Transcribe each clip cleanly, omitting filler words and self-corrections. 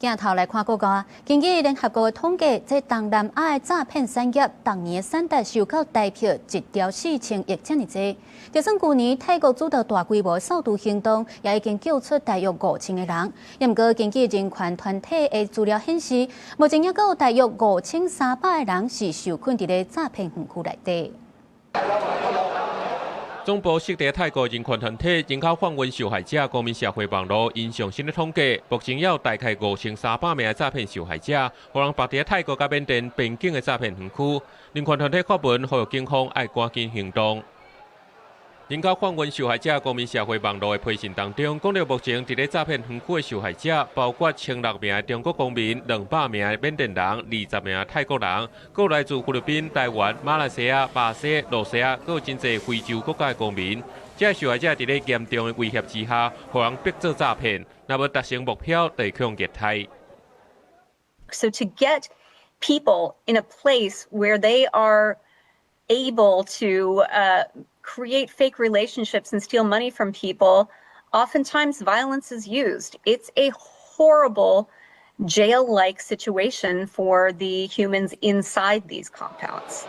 鏡頭來看國外，根據聯合國的統計，這東南亞的詐騙產業，逐年產值受到台票1兆4千億遮爾濟。就算舊年泰國主導大規模掃毒行動，也已經救出大約5000個人。毋過根據人權團體的資料顯示，目前猶閣有大約5300個人是受困佇咧詐騙園區內底。總部設佇泰國人權團體人口販運受害者公民社會網路，𪜶上新的統計，目前有大概5300名的詐騙受害者，予人縛佇泰國佮緬甸邊境的詐騙園區。人權團體發文呼籲警方愛趕緊行動。人口販運受害者公民社會網路的批信當中，講著目前佇咧詐騙園區的受害者，包括1600名的中國公民、200名的緬甸人、20名的泰國人，閣有來自菲律賓、台灣、馬來西亞、巴西、露西亞，閣有真濟非洲國家的公民。這些受害者佇咧嚴重的威脅之下，予人逼做詐騙，若無達成目標，就會予人虐待。 So to get people in a place where they are able to create fake relationships and steal money from people, oftentimes violence is used. It's a horrible jail-like situation for the humans inside these compounds.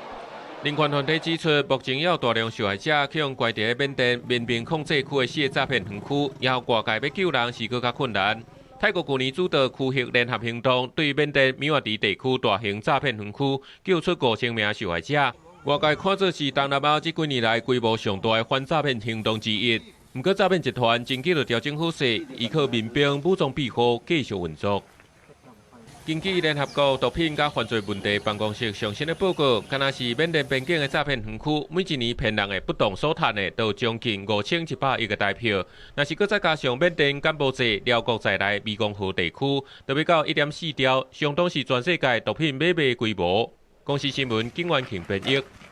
人權團體指出，目前有大量受害者予人關佇緬甸民兵控制區的四个詐騙園區，然後外界欲救人是閣較困難。泰國舊年主導區域聯合行動，對緬甸米瓦迪地區大型詐騙園區救出5000名受害者。外界看做是東南亞這幾年來規模上大的反詐騙行動之一。毋過詐騙集團真緊就調整好勢，依靠民兵武裝庇護繼續運作。根據聯合國毒品佮犯罪問題辦公室上新的報告，敢若是緬甸邊境的詐騙園區，每一年騙人的不當所趁的，都將近5100億個台票。若是閣再加上緬甸、柬埔寨、寮國在內湄公河地區，就欲到1.4兆，相當是全世界毒品買賣規模。公視新聞，景元慶編譯。